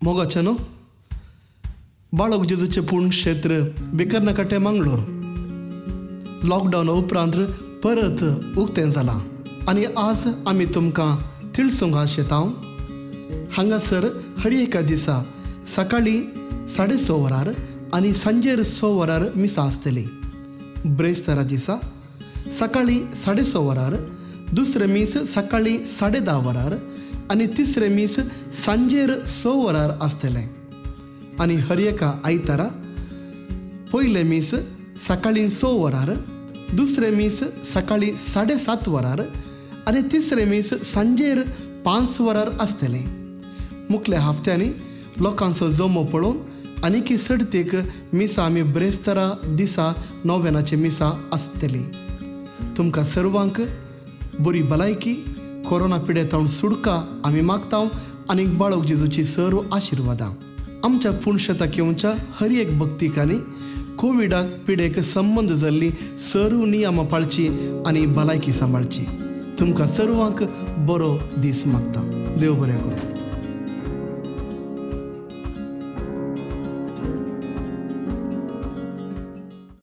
मोगाचें न्हू बाळक जेजूचें पूर्ण क्षेत्र बिकरनाकाटे मंगळूर लॉकडावन उपरांत परत उक्तें जालां आनी आज आमी तुमकां तिळसुंग शेतांव हांगासर हर एका दिसा सकाळीं 6:30 वरार आनी सांजेर 6 वरार मिसां आसतली. ब्रेस्तारा दिसा सकाळीं 6:30 वरार, दुसरें मीस सकाळीं 10:30 वरार आनी तिसरें मीस सांजेर 6 वरार आसतलें. आनी हर एका आयतारा पयलें मीस सकाळीं 6 वरार, दुसरें मीस सकाळीं 7:30 वरार आनी तिसरें मीस सांजेर 5 वरार आसतलें. मुखल्या हफ्त्यांनी लोकांचो जमो पळोवन आनीक सडतीक मिसां आमी ब्रेस्तारा दिसा नोवेनाची मिसां आसतली. तुमकां सर्वांक बरी भलायकी, कोरोना पिडेतावन सुडका आमी मागता आनी बाळक जेजूची सर्व आशिर्वादां. आमच्या पुणशेताक येवच्या हर एक भक्तिकांनी कोविडाक पिडेक संबंद जाल्ली सर्व नियमां पाळची आनी भलायकी सांबाळची. तुमकां सर्वांक बरो दीस मागता. देव बरें करूं.